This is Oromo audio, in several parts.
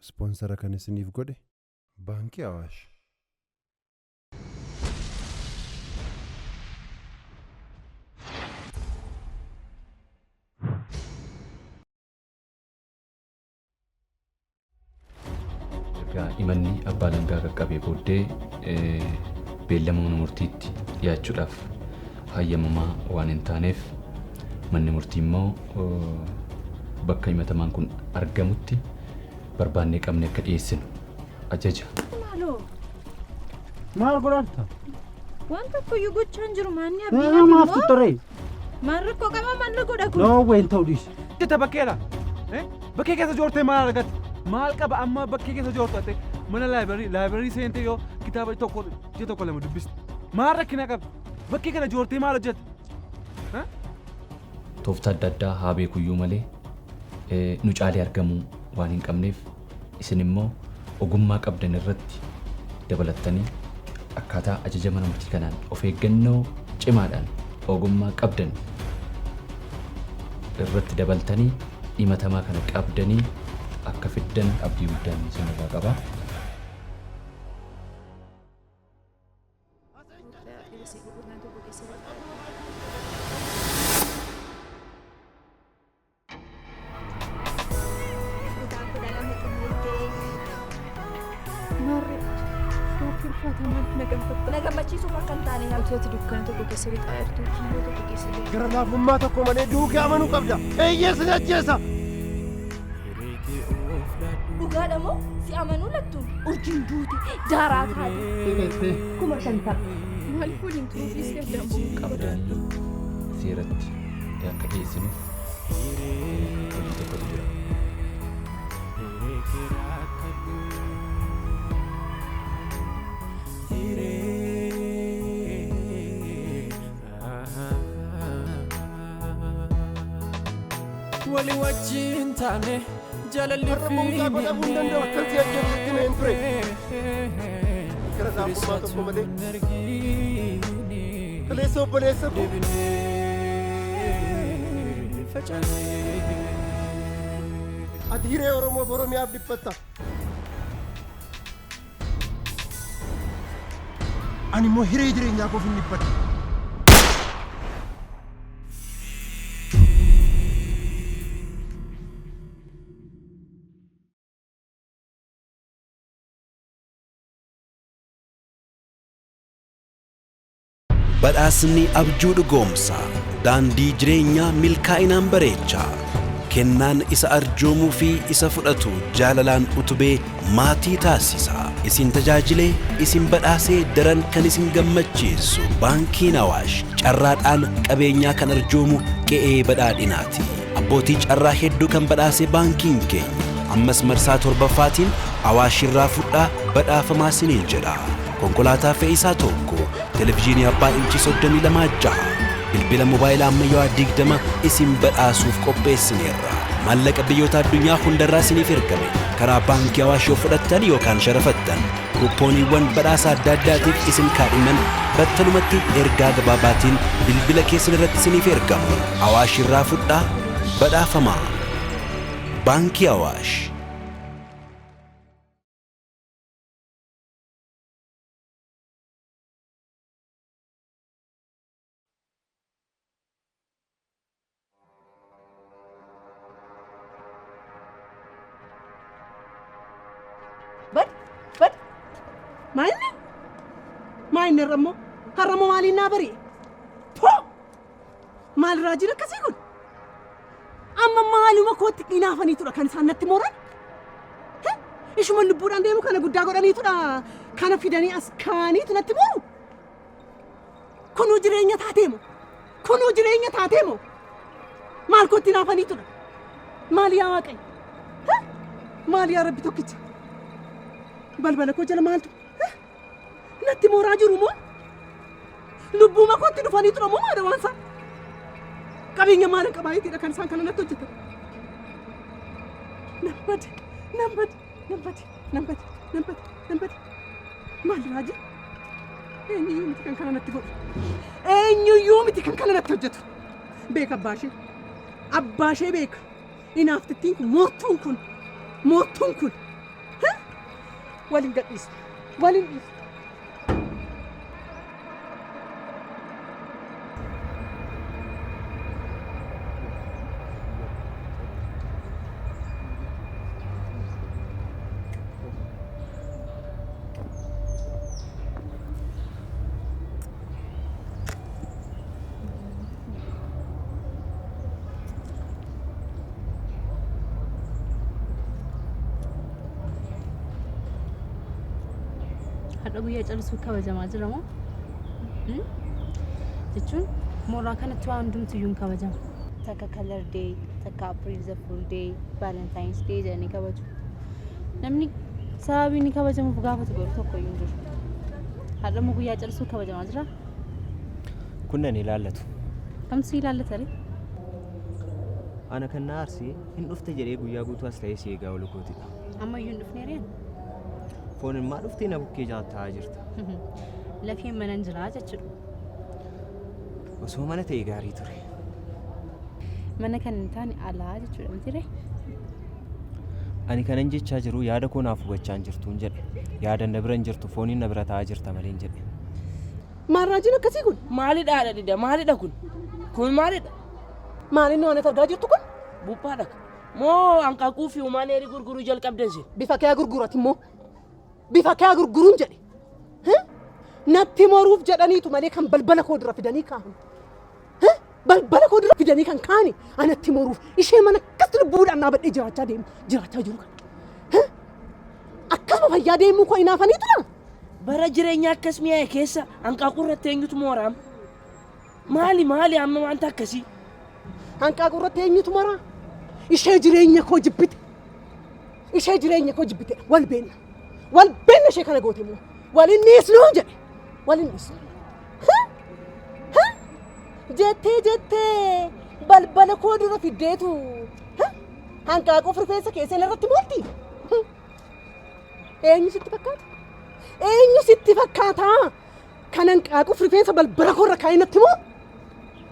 Ispoonsara kan isiniif godhe Baankii Awaash. Erga himanni abbaa alangaa qaqqabee booddee beellama mana murtiitti dhiyaachuudhaaf hayyamamaa waan hin taaneef manni murtii immoo bakka himatamaan kun argamutti barbaannee qabnee akka dhiyeessinu ajaja. Maaloo Maal godhatta? waan tokkoyyuu gochaa hin jiru maanni abdii Maaf immoo tuttoree? maal rakkoo qaba maal na godha kun? Noo wayin ta'uu dhiisi. Jetta bakkeedha. Bakkee keessa joortee maal argatte? Maal qaba amma bakkee keessa joortu ate mana laayibarii laayibarii seentee yoo kitaaba tokko ji'a tokko lama dubbiste. Maal rakkina qaba? Bakkee kana joortee maal hojjette? Tooftaa adda addaa haa beekuyyuu malee nu caalee argamuu waan hin qabneef isin immoo ogummaa qabdan irratti dabalattanii akkaataa ajaja mana murtii kanaan of eeggannoo cimaadhaan ogummaa qabdan irratti dabaltanii himatamaa kana qabdanii akka fiddan abdii guddaan isin irraa qaba. Kutaa 12 xumurtee. Maarree gaaffii ulfaataa maaliif na gaafatta? Na gammachiisuuf akka hin taane utuu ati dukkana tokko keessa lixaa jirtuu kiyyoo tokko keessa jirtu. Gara laafummaa tokko malee du'uu kee amanuu qabda. Eeyyee sin ajjeesa! Dhugaadha moo si amanuu lattu urjiin duute daaraa taate. 50,000. Maaliif waliin turuu dhiistee addaan ba'uu qabdanii seeratti akka dhiyeessinuuf hojii tokkotu jira. Wali wajjin taane jaalalli Har'a mucaa koo dhabuu hin danda'u akkan si ajjeesu sitti himeen ture. Gara laafummaa tokko malee. Kaleessa obboleessa koo. Ati hiree Oromoof Oromiyaaf dhiphatta. Ani immoo hiree jireenyaa koof hin dhiphadhu. Badhaasni abjuu dhugoomsa. Daandii jireenyaa milkaa'inaan bareecha. Kennaan isa arjoomuu fi isa fudhatu jaalalaan utubee maatii taasisa. Isin tajaajilee isin badhaasee daran kan isin gammachiisu Baankiin Awaash carraadhaan qabeenyaa kan arjoomu qe'ee badhaadhinaati. Abbootii carraa hedduu kan badhaase baankiin keenya ammas marsaa torbaffaatiin Awaash irraa fudhaa badhaafamaa isiniin jedha. Konkolaataa fe'isaa tokko, televizyiinii abbaa inchii 32 jaha, bilbila mobaayila ammayyaawaa 20 isin badhaasuuf qopheessineerra. Maallaqa biyyoota addunyaa hundarraa isiniif ergame karaa baankii Awaash yoo fudhattan yookaan sharafattan kuuppooniiwwan badhaasa adda addaatiif isin kaadhiman battalumatti ergaa gabaabaatiin bilbila keessan irratti isiniif ergamu. Awaash irraa fudhaa badhaafamaa. Baankii Awaash. Bad, bad. Maalinni? Maalinni har'ammoo? Har'ammoo maaliin naa bari'e? Poo! Maal raajiin akkasii kun? Amma maaluma kootti hinaafaniitudha kan isaan natti mooran? He? Ishuma lubbuudhaan deemu kana guddaa godhaniitudha kana fidanii as kaaniitu natti mooru? Kunuu jireenya taateemo? Kunuu jireenya taateemo? Maal kootti hinaafaniitudha? Maal yaa Waaqayyo? He? Maal yaa Rabbi tokkicha? Balbala koo jala maaltu? He? Natti mooraa jiru moo? Lubbuuma kootti dhufaniitudha moo maal waan isaa? Qabeenya maalan qabaa jettidha kan isaan kana natti hojjetan. Nan bade, nan bade, nan bade, nan bade, nan bade, nan bade. Maal raajii? Eenyuyyuu miti kan kana natti godhu. Eenyuyyuu miti kan kana natti hojjetu. Beeka abbaa ishee. Abbaa ishee beeka. Inaaftittiin kun moortuun kun moortuun kun. Waliin gadhiisnu. Waliin dhiisnu. Har'a guyyaa callisuu kabajamaa jira moo? Jechuun mooraa kanatti waan hundumtiyyuu hin kabajama. Takka Color Day, takka April the Fool Day, Valentine's Day jedhanii kabaju. Namni sababii inni kabajamuuf gaafatu garuu tokko iyyuu hin jiru. Har'a immoo guyyaa callisuu kabajamaa jira. Kun nan ilaallatu. Kamtu si ilaallata ree? Ana kan na aarsee hin dhufte jedhee guyyaa guutuu as ta'ee si eegaa oolu kootidha. Ammayyuu hin dhufne reen? Foon ilmaa dhuftee na bukkee taa'aa jirta. Lafeen mana hin jiraa jechuudha. Osoo mana ta'e gaarii ture. Mana kan hin taane alaa jechuudha miti ree? Ani kanan jechaa jiru yaada koo naaf hubachaa hin jirtuun jedhe. Yaadan na bira hin jirtu fooniin na bira taa'aa jirta malee hin jedhe. Maal raajiin akkasii kun? Maalidha haadha dida maalidha kun? Kun maalidha? Maal inni waan ati argaa jirtu kun? Buphaadha. Moo hanqaaquu fi humaan eerii gurguruu jalqabdan isin? Bifa kee gurgurati immoo. Bifa kee gurguruun jedhe. Natti moruuf jedhaniitu malee kan balbala koo dura fidanii kaa'an. Balbala koo dura fidanii kan kaa'ani anatti moruuf ishee mana akkas lubbuudhaan dhaabadhee jiraachaa deemu jiraachaa jiru kana. Akkasuma fayyaa deemuu koo hinaafaniitu dha. Bara jireenya akkas mi'aaye keessa hanqaaquu irratti eenyutu mooraam? Maali maali amma wanta akkasii? Hanqaaquu irratti eenyutu moraa? Ishee jireenya koo jibbite. Ishee jireenya koo jibbite wal beenna. Wal beenna ishee kana goote immoo. Waliin dhiisnuu jedhe. Waliin dhiisnu. Jettee jettee balbala koo dura fiddeetu hanqaaquu rifeensa keessan irratti moolti. Eenyu sitti fakkaata? Eenyu sitti fakkaata? Kan hanqaaquu rifeensa balbala koo irra kaa'ee natti moo?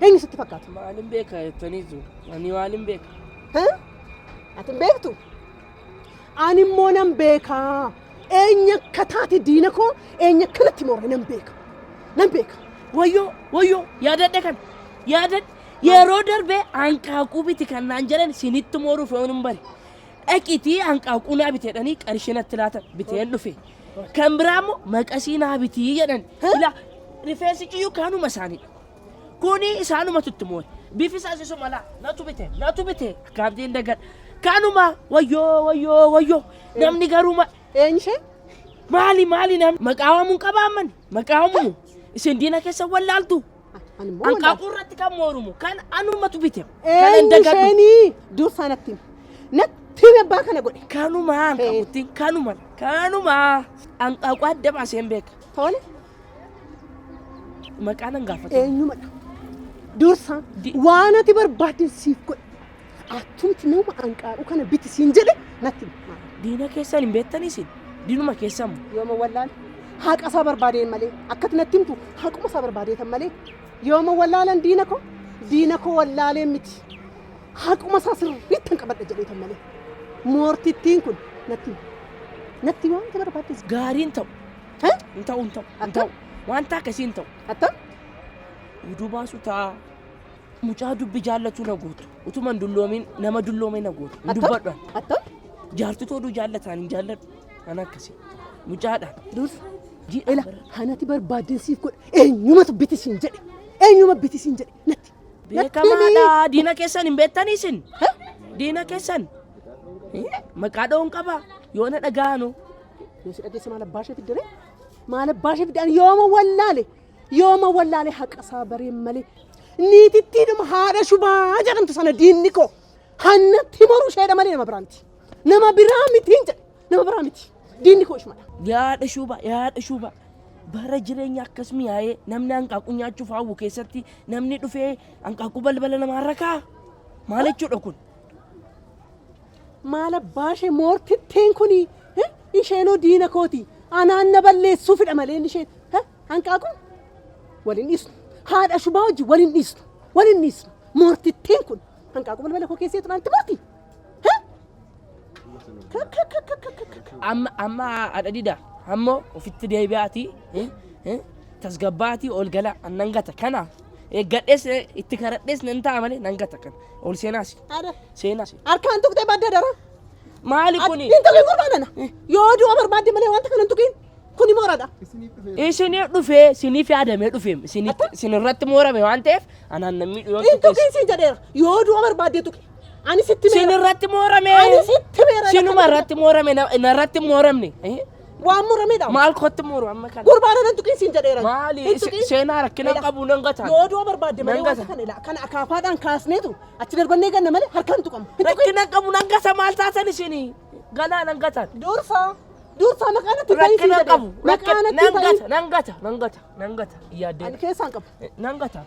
Eenyu sitti fakkaata? Maalin beeka jettaniitu? Ani maalin beeka? Ati hin beektu? Ani immoo nan beeka. Eenyu akka taate diina koo eenyu akkanatti moore nan beeka. Nan beeka. Wayyoo wayyoo yaadadhe kan yaadadhe yeroo darbe hanqaaquu biti kan naan jedhan sinitti mooruuf yoon hin bare. Dhaqiitii hanqaaquu naa bite jedhanii qarshii natti laatan biteen dhufe. Kan biraa immoo maqasii naa bitii jedhan. Ilaa rifeensi ciyyuu kanuma isaaniidha. Kuni isaanumatu itti moore. Bifi isaas isuma laa natu bite natu bite akkaabdiin dagadha. Kanuma wayyoo wayyoo wayyoo namni garuu ma. Eenyu ishee? Maali maali namni maqaa waamuun qabaaman maqaa waamuun isin diina keessa wallaaltu. Hanqaaquu irratti kan moorumu kan anumatu bite. Kan hin Eenyu dagadhu. isheenii dursaa natti himi. Natti himi abbaa kana godhe. Kanuma hanqaaquttiin kanuma kanuma hanqaaquu adda baasee hin beeka. Tole. Maqaa nan gaafatu. Eenyumadha? Dursa waan ati barbaadde siif godhe. Atumti nama hanqaaquu kana biti siin jedhe natti himi. Diina keessan hin beektanii isin? Diinuma keessan moo? Yooma wallaale haqa isaa barbaadeen malee akkati natti himtu haquma isaa barbaadeetan malee yooma wallaalan diina koo wallaaleen miti haquma isaa sirriitti hin qabadha jedheetan malee moortittiin kun natti himi. Natti himi waan ati barbaadde. Gaariin ta'u. Hin ta'u hin ta'u hin ta'u wanta akkasii hin ta'u. Attam? Oduu baasu ta'a. Mucaa dubbi jaallatu na gootu. Utuma hin dulloomin nama dulloome na gootu. Hin dubbadhu ani. Attam? Jaartota oduu jaallataan hin jaalladhu. Kan akkasii. Mucaadhaan. Dursa. Ila hanati barbaaddeen siif godhe eenyumatu biti siin jedhe eenyuma biti siin jedhe natti. Beekamaadha. Diina keessan hin beektanii isin. Diina keessan. Maqaa dha'uun qaba. Yoo na dhaga'anu. Yoo si dhageesse maal abbaa ishee fiddere? Maal abbaa ishee fidde? Ani yooma wallaale yooma wallaale haqa isaa bareen malee niitittiidhuma haadha shubaa jedhamtu sana diinni koo hannatti moruu isheedha malee nama biraa miti. Nama biraa miti hin jedhe nama biraa miti. Diinni koo ishumadha. Yaada shuba yaada shuba. Bara jireenya akkas mi'aayee namni hanqaaquu nyaachuuf hawwu keessatti namni dhufee hanqaaquu balbala namaarra kaa'a. Maal jechuudha kun? Maal abbaa ishee moortittiin kuni isheenoo diina kooti anaan na balleessuufidha malee inni isheen hanqaaquun waliin dhiisnu haadha shubaa wajjin waliin dhiisnu waliin dhiisnu moortittiin kun hanqaaquu balbala koo keessee turaan itti moorti. Amma amma haadha dida ammoo ofitti deebi'aatii tasgabbaatii ol gala nan gata kana eeggadhees itti karadhees nan ta'a malee nan gata kana ol seenaas seenaas. Harkaan tuqxee badda dara. Maali kuni? Hin tuqin gurbaa nana. Yoo du'a barbaadde malee wanta kana hin tuqin. Kuni mooradha. Isiniif dhufee isiniif yaadamee dhufee isinirratti moorame waan ta'eef anaan namni dhiyoo Hin tuqin siin jedheera. Yoo du'a barbaadde tuqi. Ani sitti meera. Sinirratti moorame. Ani sitti meera. Sinuma irratti moorame narratti mooramne. Waan muramedha. Maal kootti mooru amma kana? Gurbaa nana hin tuqin siin jedheera. Maali? Hin tuqin. Seenaa rakkina qabu nan gata. Yoo du'a barbaadde malee Nan wanta gata. kana ilaa kana akaafaadhaan kaasneetu achi darbannee ganna malee harkaan tuqamu. Rakkina qabu nan gata maal taatan isinii? Galaa nan gatan. Dursa dursa maqaa natti ta'in siin Rakkina jedheera. qabu. Maqaa natti Nan ta'in. gata nan gata nan gata nan gata yaaddee. Ani keessaan qabu. Nan gata.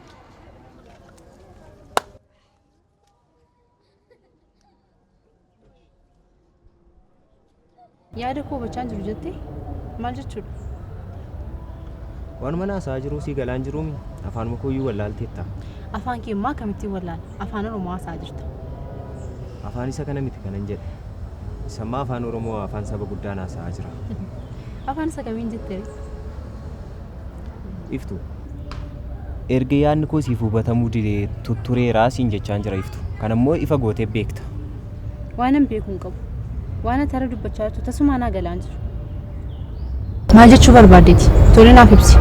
Yaada koo hubachaa hin jiru jettee maal jechuudha? Waan mana haasa'aa jiruu sii galaan jiruumi afaanuma kooyyuu wallaalteetta. Afaan kee immoo akkamittiin wallaala? Afaan Oromoo haasa'aa jirta. Afaan isa kana miti kanan jedhe. Isammaa afaan Oromoo afaan saba guddaan haasa'aa jira. Afaan isa kamiin jettee? Iftu. Erga yaadni koo siif hubatamuu didee tuttureeraa siin jechaan jira Iftu. Kanammoo ifa gootee beekta. Waan hin beeku hin qabu. Waan ati har'a dubbachaa jirtu tasumaa naa galaan jiru. Maal jechuu barbaaddeeti? Tole naaf ibsi.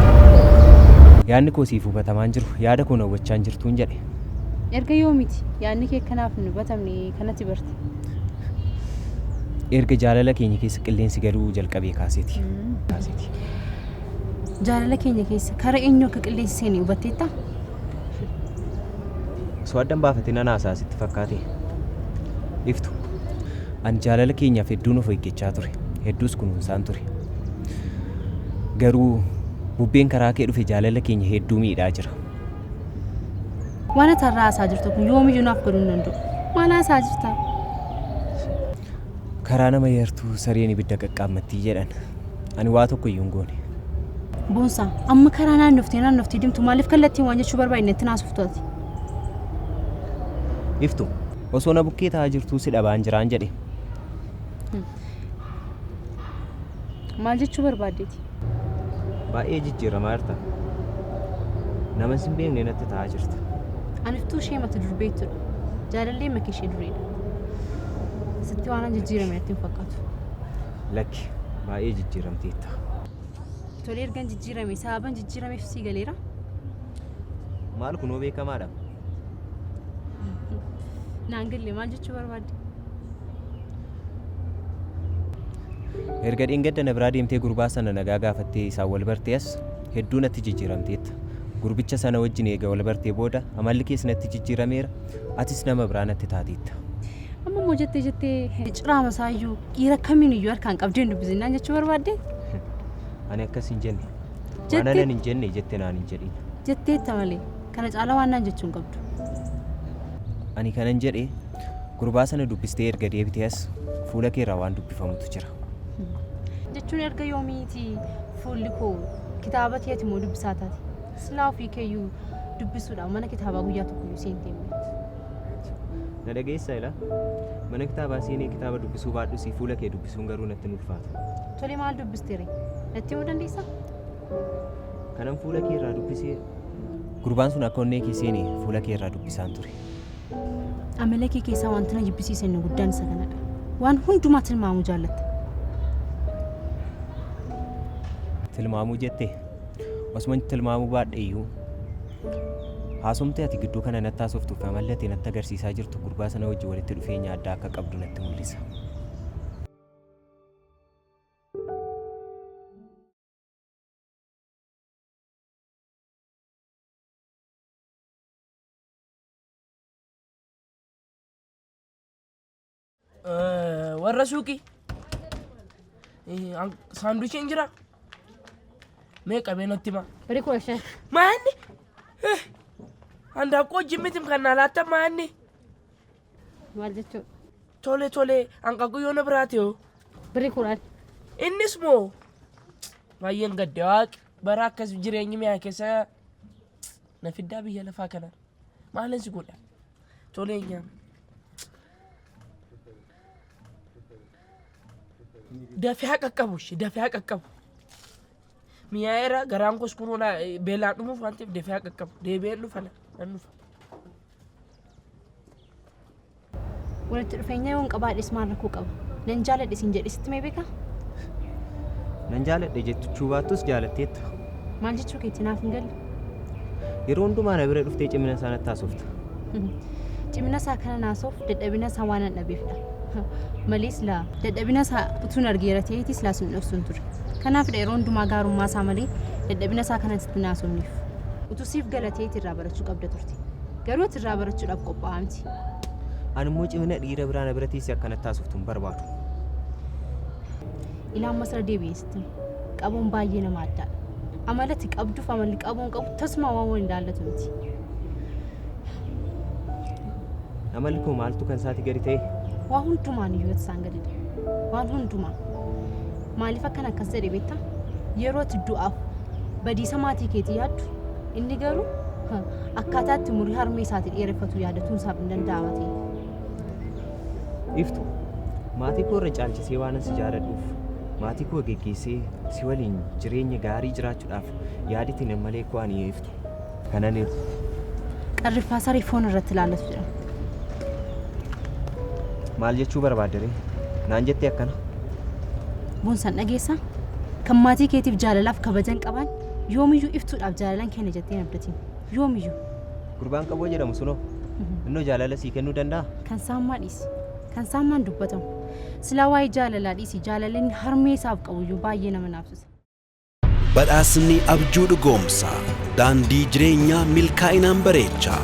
Yaadni koo siif hubatamaa hin jiru. Yaada koo na hubachaa hin jirtuun jedhe. Erga yoomiti yaadni kee kanaaf hin hubatamne kanatti barte. Erga jaalala keenya keessa qilleensi galuu jalqabee kaaseeti. Kaaseeti. Jaalala keenya keessa kara eenyu akka qilleensi seene hubatteetta? Osoo addan baafatee nan haasa'a sitti fakkaate. Iftu. Ani jaalala keenyaaf hedduun of eeggachaa ture. Hedduus kunuunsaan ture. Garuu bubbeen karaa kee dhufe jaalala keenya hedduu miidhaa jira. Waan ati har'a haasaa jirtu kun yoomiyyuu naaf godhuu hin danda'u. Maal haasaa jirta? Karaa nama yartuu sareen ibidda qaqqaammattii jedhan. Ani waa tokko iyyuu hin goone. Boonsaa amma karaa naannoftee naannoftee deemtu maaliif kallattiin waan jechuu barbaadne itti naasuftu ati? Iftu osoo na bukkee taa'aa jirtuu si dhabaan jiraan jedhe. Maal jechuu barbaaddeeti? Baay'ee jijjiiramaa jirta. Nama sin beekne natti ta'aa jirta. Aniftuu ishee mata dur beektudha. Jaalallee makee ishee dureedha. Sitti waan an jijjiirame natti hin fakkaatu. Lakki baay'ee jijjiiramteetta. Tolee ergan jijjiirame sababan jijjiirameef sii galeera. Maal kunoo beekamaadha. Naan galle maal jechuu barbaadde? Erga dheengadda na biraa deemtee gurbaa sana nagaa gaafattee isaan wal bartee as hedduu natti jijjiiramteetta. Gurbicha sana wajjin eega wal bartee booda amalli kees natti jijjiirameera. Atis nama biraa natti taateetta. Amma immoo jettee jettee ciraama isaayyuu dhiira kamiin iyyuu harkaan qabdee hin dubbisinaan jechuu barbaadde? Ani akkas hin jenne. Waan Jettee- anan hin jenne jette naan hin jedhin. Jetteetta malee kana caalaa waan naan jechuu hin qabdu. Ani kanan jedhe gurbaa sana dubbistee erga deebitee as fuula keerraa waan dubbifamutu jira. Jechuun erga yoomiiti fuulli koo kitaaba keeti moo dubbisaa taate? Silaa ofii keeyyuu dubbisuudhaaf mana kitaabaa guyyaa tokkoyyuu seentee hin beektu. Na dhageessaa ilaa? Mana kitaabaa seenee kitaaba dubbisuu baadhus fuula kee dubbisuun garuu natti hin ulfaatu. Tolee maal dubbiste ree? Natti himuu dandeessaa? Kanan fuula kee irraa dubbisee gurbaan sun akka onnee kee seene fuula kee irraa dubbisaan ture. Amala kee keessaa wanti na jibbisiise inni guddaan isa kanadha. Waan hundumaa tilmaamuu jaallatta. Tilmaamuu jettee? Osuma tilmaamuu baadhe iyyuu haasomtee ati gidduu kana natti haasoftuu fi amalli ati natti agarsiisaa jirtu gurbaa sana wajjin walitti dhufeenya addaa akka qabdu natti mul'isa. Warra suuqii saanduchiin jira meeqa mee natti himaa. Birrii kudha shan. Maanni handaaqqoo wajjin miti kan naa laattan maanni. Maal jechuudha? Tole tole hanqaaquu yoo na biraate hoo. Birrii kudhan. Innis moo baay'een gadde waaqi bara akkas jireenyi mi'aa keessa na fiddaa biyya lafaa kana maalin si godha tolee nyaama. Dafee haa qaqqabu ishee dafee haa qaqqabu. Mi'aayeera garaan koos kunoo naa beelaan dhumuuf waan ta'eef dafee haa qaqqabu. Deebi'een dhufa na nan dhufa. Walitti dhufeenya yoon qabaadhes maal rakkoo qaba? Nan jaaladhe siin jedhe sitti himee beekaa? Nan jaaladhe jechuu baattus jaalatteetta. Maal jechuu keeti naaf hin galle. Yeroo hundumaa na bira dhuftee cimina isaa natti haasofta. Cimina isaa kana naasoof dadhabina isaa waanan dhabeefidha. Malee silaa dadhabina isaa utuun argeera ta'eetii silaa sin dhoksuun ture. Kanaafidha yeroo hundumaa gaarummaa isaa malee dadhabina isaa kana sitti hin haasofneef. Utuu siif gala ta'eeti irraa barachuu qabda turte. Garuu ati irraa barachuudhaaf qophaa'aa miti. Ani immoo cimina dhiira biraa na bira teessee akka natti haasoftu hin barbaadu. Ilaa ammas irra deebi'een sitti hima. Qaboon baay'ee nama addaadha. Amala ati qabduuf amalli qaboon qabu tasuma waan wal ilaallatu miti. Amalli koo maaltu kan isaatii gadi ta'e? Waa hundumaan iyyuu ati isaan gadidha. Waan hundumaan. Maaliif akkan akkas jedhe beektaa? Yeroo ati du'aaf badiisa maatii keetii yaaddu, inni garuu akkaataa itti umurii harmee isaatii dheereffatu yaadatuun isaaf hin danda'ama ta'e. Iftu, maatii koo irra caalchisee waanan si jaaladhuuf, maatii koo geggeessee si waliin jireenya gaarii jiraachuudhaaf yaaditiin malee koo ani iftu. Kanan Qarriffaa saree foon irratti ilaallatu jedhama. Maal jechuu barbaadde ree? Naan jettee akkana? Boonsan dhageessaa? Kan maatii keetiif jaalalaaf kabaja hin qabaanne yoomiyyuu iftuudhaaf jaalalan kenna jettee hin abdatin. Yoomiyyuu. Gurbaan qaboo jedhamu sunoo? Innoo jaalala sii kennuu danda'aa? Kan saammaa dhiisi. Kan saammaan dubbatamu. Silaa waa'ee jaalalaa dhiisi jaalalli inni harmee isaaf qabuyyuu baay'ee nama naafsisa. Badhaasni abjuu dhugoomsa. Daandii jireenyaa milkaa'inaan bareecha.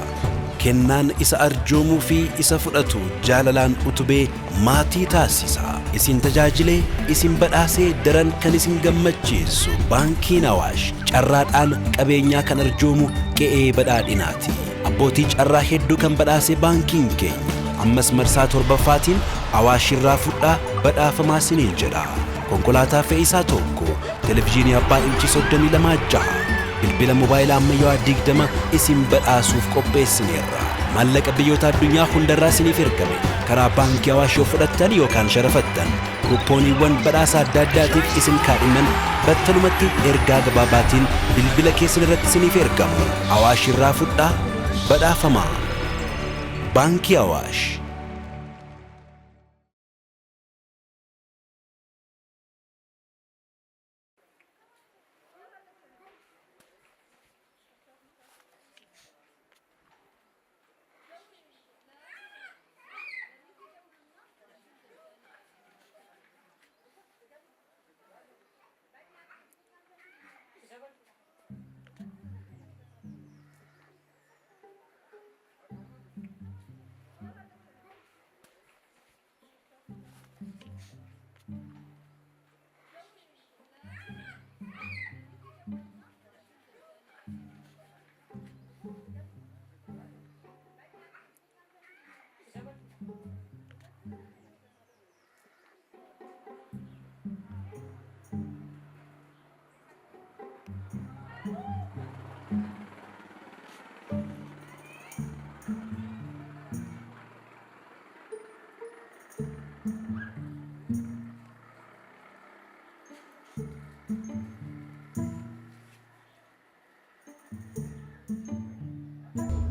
Kennaan isa arjoomuu fi isa fudhatu jaalalaan utubee maatii taasisa. Isin tajaajilee isin badhaasee daran kan isin gammachiisu Baankiin Awaash carraadhaan qabeenyaa kan arjoomu qe'ee badhaadhinaati. Abbootii carraa hedduu kan badhaase baankiin keenya ammas marsaa torbaffaatiin Awaash irraa fudhaa badhaafamaa isiniin jedha. Konkolaataa fe'isaa tokko, televizyiinii abbaa inchii 32 jaha, bilbila mobaayila ammayyaawaa 20 isin badhaasuuf qopheessineerra. Maallaqa biyyoota addunyaa hundarraa isiniif ergame karaa baankii Awaash yoo fudhattan yookaan sharafattan kuuppooniiwwan badhaasa adda addaatiif isin kaadhiman battalumatti ergaa gabaabaatiin bilbila keessan irratti isiniif ergamu. Awaash irraa fudhaa badhaafamaa. Baankii Awaash.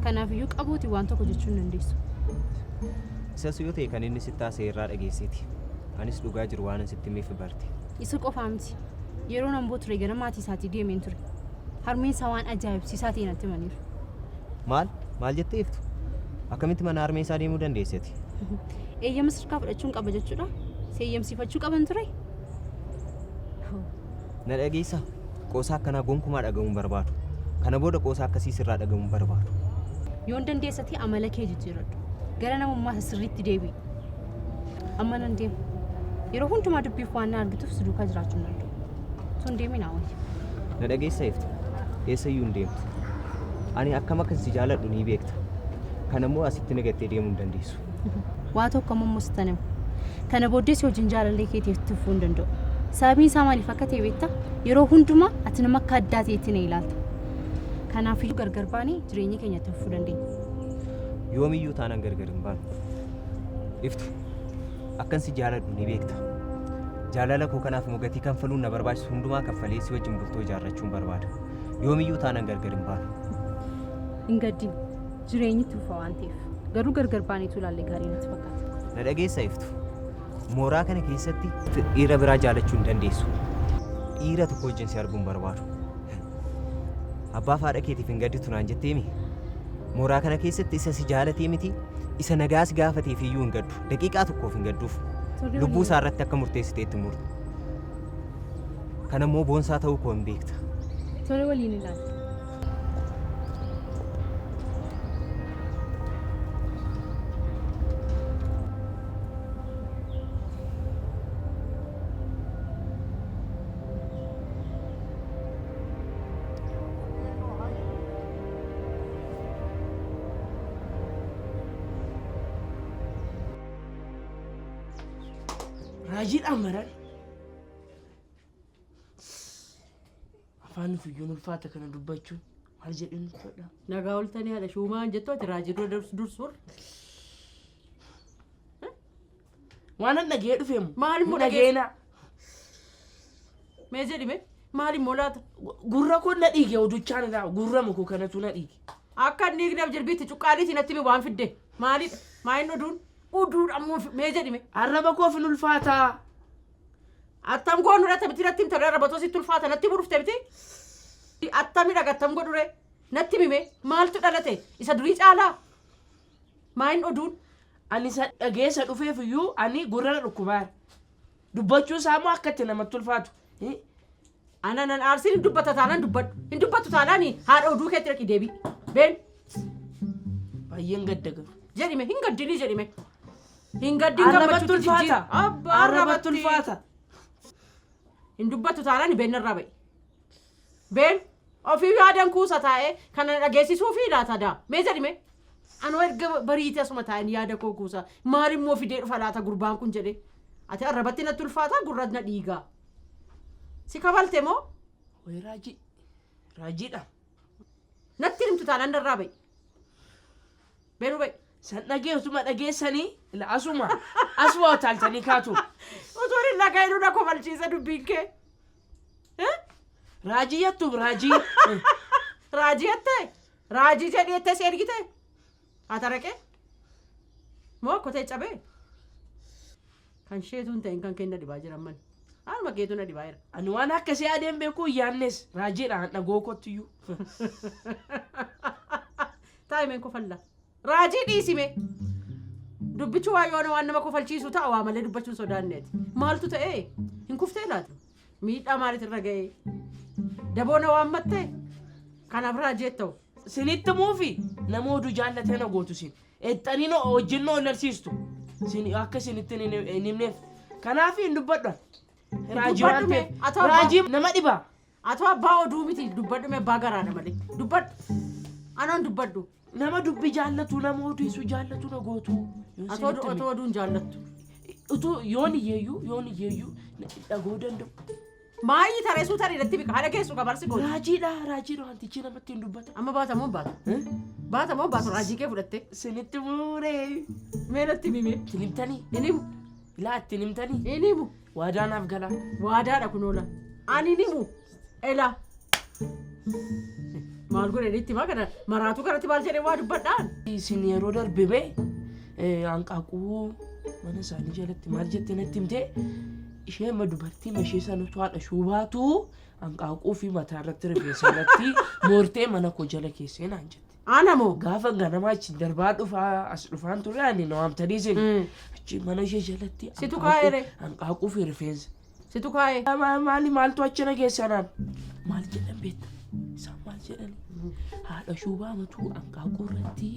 Kanaafiyyuu qabuuti waan tokko jechuu hin dandeessu. Isas yoo ta'e kan inni sitti haasa'e irraa dhageesseeti. Anis dhugaa jiru waanan sitti himeef barte. Isa qofaa miti. Yeroon Amboo ture gara maatii isaatii deemeen ture. Harmeen isaa waan ajaa'ibsiisaa ta'e natti himaniiru. Maal? Maal jettee iftu? Akkamitti mana harmee isaa deemuu dandeesse ati? Eeyyama sirkaa fudhachuun qaba jechuudhaa? Si eeyyamsiifachuu qaban turee? Na dhageessaa? Qoosaa akkanaa gonkumaa dhaga'uu hin barbaadu. Kana booda qoosaa akkasii sirraa dhaga'uu hin barbaadu. Yoon dandeessa ta'e amala kee jijjiirradhu. Gara namummaa isa sirriitti deebi'i. Amma nan deema. Yeroo hundumaa dubbiif waan na argituuf si duukaa jiraachuu hin danda'u. Utuu hin deemin haa wayya. Na dhageessaa Iftu? Eessayyuu hin deemtu. Ani akkam akkan si jaaladhu ni beekta. Kana immoo asitti na gattee deemuu hin dandeessu. Waa tokko amma immoo sittan hima. Kana booddee si wajjin jaalallee kee ta'eef itti fufuu hin danda'u. Sababiin isaa maaliif akka ta'e beektaa? Yeroo hundumaa ati nama akka addaa ta'etti na ilaalta. Kanaafiyyuu gargar baanee jireenya keenya itti fufuu dandeenya. Yoomiyyuu taanaan gargar hin baanu. Iftu, akkan si jaaladhu ni beekta. Jaalala koo kanaaf immoo gatii kanfaluun na barbaachisu hundumaa kaffalee si wajjin bultoo ijaarrachuun barbaada. Yoomiyyuu taanaan gargar hin baanu. Hin gaddin. Jireenyi itti fufa waan ta'eef. Garuu gargar baaneetu ilaalle gaarii natti fakkaata. Na dhageessa Iftu. Mooraa kana keessatti dhiira biraa jaalachuu hin dandeessu. Dhiira tokko wajjin si arguu hin barbaadu. Abbaaf haadha keetiif hin gadditu naan jetteemi. Mooraa kana keessatti isa si jaalatee miti isa nagaa si gaafateef iyyuu hin gaddu. Daqiiqaa tokkoof hin gadduuf. Tole Lubbuu waliin. isaa irratti akka murteessiteetti murte. Kana immoo boonsaa ta'uu koo hin beekta. Tole waliin ilaalla. Raajiidhaan maran. Afaan nufiyyuun ulfaata kana dubbachuun maal jedheen uffadha. Nagaa oltanii haadha shuumaan jettu ati raajii dura dursuur. Waan an dhaga'ee dhufeemu. Maal immoo Dhageena. Mee jedhime maal immoo laata? Gurra koo na dhiige oduchaan irraa gurra muku kanatu na dhiige. Akka inni dhiigneef jirbiitti cuqqaaliitii natti himi waan fidde. Maalidha? Maa inni oduun? Oduudha ammoo mee jedhime. Arraba koof hin ulfaataa. Attam goonu dhata miti natti himta arraba too sitti ulfaata natti himuu dhufte miti. Attami dhaga attam godhure natti himime maaltu dhalate isa durii caalaa? Maa inni oduun? Ani isa dhageessa dhufeef iyyuu ani gurra na dhukkubaara. Dubbachuu isaa immoo akka itti namatti ulfaatu. Ana nan aarsiin hin dubbata taanaan dubbadhu. Hin dubbattu taanaan haadha oduu keetti dhaqi deebi. Been. Baay'een gadda garuu. Jedhime hin gaddinii jedhime. Hin gaddin Arrabatti gammachuutti ulfaata. jijjiira. Abbaa Arrabatti ulfaata. Hin dubbattu taanaan been narraa ba'i. Been ofii yaadan kuusa taa'ee kana dhageessisuu fi laata daa. Mee jedhime. Anoo erga bariite asuma taa'een yaada koo kuusa. Maal immoo fidee dhufa laata gurbaan kun jedhee. Ati arrabatti natti ulfaata gurra na dhiigaa. Si kabalte moo? Wayi raajii. Raajiidha. Natti himtu taanaan narraa ba'i. Beenuu ba'i. San dhagee utuma dhageessanii ila asuma asuma utaaltanii kaatu. Utuun hin dhaga'inuu na kofalchiisa dubbiin kee. Raajii jettu raajii. Raajii jettee? Raajii jedhii jettee si ergite? Haa taraqee? Moo kotee cabee? Kan isheetu hin ta'in kan kee na dhibaa jira amman. Haaluma keetu na dhibaa jira. Ani waan akkasii yaadeen beeku hin yaadnes raajiidha an dhagoo kottiyyuu. Taa'imeen kofalla. Raajii dhiisime. Dubbichi waa yoona waan nama kofalchiisu ta'a waa malee dubbachuun sodaanneeti. Maaltu ta'ee? Hin kuftee laata? Miidhaa maaliit irra ga'ee? Daboona waan mattee? Kanaaf raajii ta'u. Sinitti muufi nama oduu jaallatee na gootu sin. Exxanii na wajjin na oollarsiistu. Sin akka isinitti hin hin himneef. Kanaaf hin dubbadhu. Raajii waan Dubbadhu mee? ta'eef. Atoo abbaa- Raajii nama dhiba. Atoo abbaa oduu miti dubbadhu mee abbaa garaadha malee. Dubbadhu. Anoon dubbadhu. Nama dubbi jaallatu nama odeessu jaallatu na gootu. Yoo Atoo isinitti hime. otoo oduun jaallattu. Utuu yoon hiyyeeyyuu yoon hiyyeeyyuu dhagoo danda'u. Maayii tareessuu tarii natti bika haadha keessu kabarsi goota. Raajiidha raajiidha wantichi namatti hin dubbata. Amma baata moo hin baatu? Baata moo hin baatu raajii kee fudhattee? Sinitti muuree. Mee natti himi mee? Ittiin himtanii? Hin himu. Ilaa ittiin himtanii? Hin himu. Waadaa naaf galaa. Waadaadha kun oola. Ani hin himu. Elaa. Maal godhe itti himaa kana maraatuu kanatti maal jedhee waa dubbadhaan? Isin yeroo darbe mee hanqaaquu mana isaanii jalatti maal jette natti himte ishee amma dubartii mashee sanatu haadha shuubaatu hanqaaquu fi mataa irratti rifeensa irratti moortee mana koo jala keessee naan jette. Ana moo? Gaafa ganamaa achi darbaa dhufaa as dhufaan ture ani na waamtanii isin achi mana ishee jalatti Situ kaa'eere? hanqaaquu fi rifeensa. Situ kaa'e? Maali maaltu achi na geessa naan? Maal jedhan beekta? Isaan maal jedhan? Haadha shuubaa matuu hanqaaquu irratti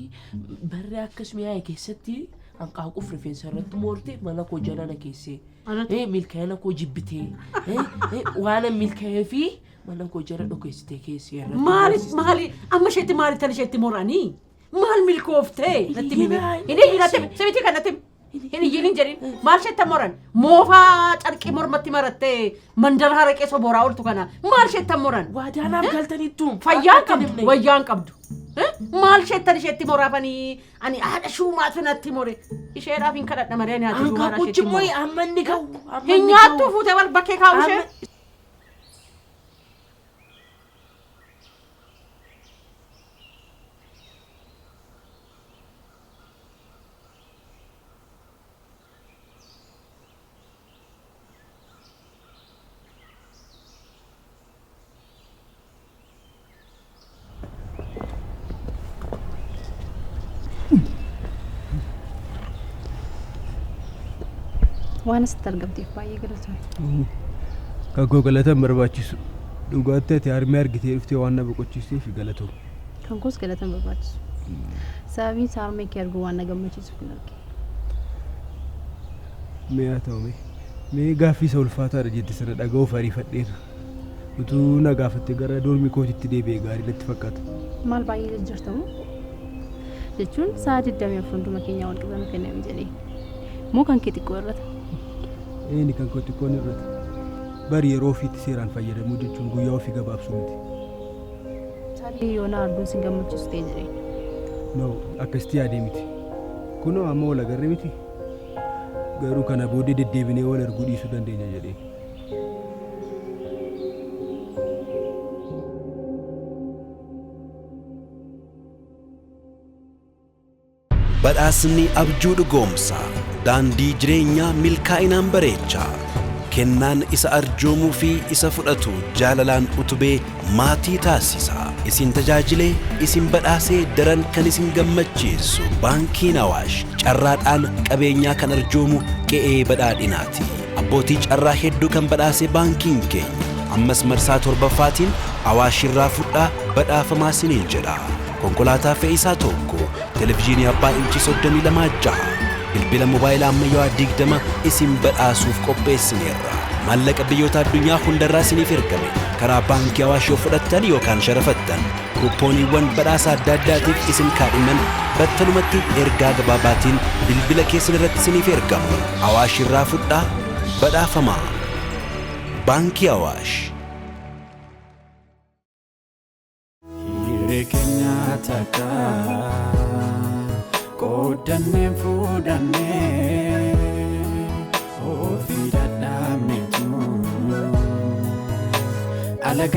barree akkas mi'aaye keessatti hanqaaquuf rifeensa irratti moortee mana koo jala na keessee. Milkaa'ina koo jibbitee waan milkaa'ee fi mana koo jala dhokeessitee keessee irratti. Maali maali amma isheetti maali tan isheetti moranii? Maal milkooftee? Natti himi. Hin iyyi natti himi. Simitii kan natti himi. Hin iyyin hin jedhin. Maal isheetti moran? Moofaa carqii mormatti marattee mandara haraqee soboraa ooltu kana maal isheetti moran? Waadaanaaf galtaniittu. Fayyaan qabdu. Wayyaan qabdu. Maal isheettan isheetti moraafanii ani haadha shuumaatu natti more. Isheedhaaf hin kadhadha malee ani haadha shuumaadha isheetti Hanqaaquuchi more. immoo amma inni ga'u. Hin nyaattu fuutee wal bakkee kaa'u ishee. Waan asitti argamteef baay'ee galatoomne. Kan koo galata hin barbaachisu. Dhugaatti ati harmee argitee dhuftee waan na boqochiisteef galatoom. Kan koos galata hin barbaachisu. Sababiin isaa harmee kee arguu waan na gammachiisuuf hin arge. Mee haa ta'u mee. Mee gaaffii isa ulfaataadha jette sana dhaga'uuf ariifadheera. Utuu na gaafatte gara doormii kootitti deebi'ee gaarii natti fakkaata. Maal baay'ee jajjartamu? Jechuun sa'a 24 hunduma keenya wal qixa nu kenname jedhee. Moo kan kee xiqqoo irrata? Eeni kan koo xiqqoon irrata. Bari yeroo ofiitti seeraan fayyadamuu jechuun guyyaa ofii gabaabsuu miti. Tarii yoo na arguun sin gammachiisu ta'e jedhee. No, akkasitti yaadee miti. Kunoo amma wal agarre miti. Garuu kana booddee deddeebinee wal arguu dhiisuu dandeenya jedhee. Badhaasni abjuu dhugoomsa. Daandii jireenyaa milkaa'inaan bareecha. Kennaan isa arjoomuu fi isa fudhatu jaalalaan utubee maatii taasisa. Isin tajaajilee isin badhaasee daran kan isin gammachiisu Baankiin Awaash carraadhaan qabeenyaa kan arjoomu qe'ee badhaadhinaati. Abbootii carraa hedduu kan badhaase baankiin keenya ammas marsaa torbaffaatiin Awaash irraa fudhaa badhaafamaa isiniin jedha. Konkolaataa fe'iisaa tokko, televizyiinii abbaa inchii 32 jaha, bilbila mobaayilaa ammayyaa 20 isin badhaasuuf qopheessineerra. Maallaqa biyyoota addunyaa hundarraa isiniif ergame karaa baankii Awaash yoo fudhattan yookaan sharafattan kuuppooniiwwan badhaasa adda addaatiif isin kaadhiman battalumatti ergaa gabaabaatiin bilbila keessan irratti isiniif ergamu. Awaash irraa fudhaa badhaafamaa. Baankii Awaash. Hiree keenya takka qooddannee fuudhannee ofii dadhabneetu alaga.